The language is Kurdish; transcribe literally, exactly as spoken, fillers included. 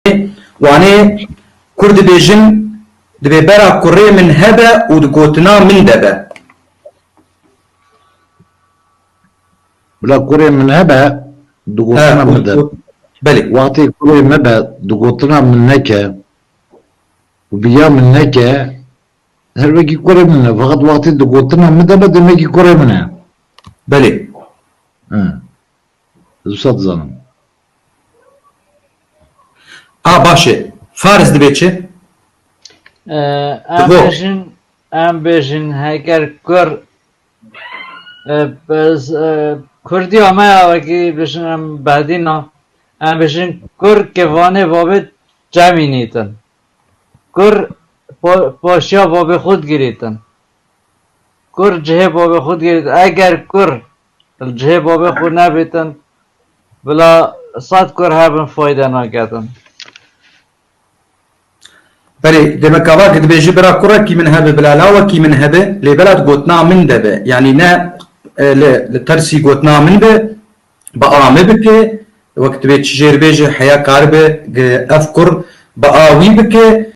Wanê kur dibêjin, dibê bera kurê min hebe û di gotina min de be. Bila kurê min hebe, di gotina min de. Belê. Wextê kurê me be, di gotina min neke û bi ya min neke, her wekî kurê min e. Feqet wextê di gotina min de be, demekî kurê min e. Belê. Hı. Ez wisa dizanim. A, baş e. Fariz dibê çi? Ee, em Dibo. bêjin, em bêjin heger kur, e, bez, e, Kurdiya me ya wekî bêjin em bedîna, em bêjin kur kevanê babê cemînîtin. Kur po-, poşiya babê xwe digirîtin. Kur cihê babê xwe digirîtin. Eger kur li cihê babê xwe nebîtin, bila sed kur hebin fayde naketin. Belê, demek ava ki dibêji bira kurekî min hebe, bila lawekî min hebe, lê bela di gotina min de be. Yanî ne, e, li, li tersî gotina min be, bi a min bike, wek dibê çi jêr bêje, heya karibe, gi-, ev kur bi a wî bike.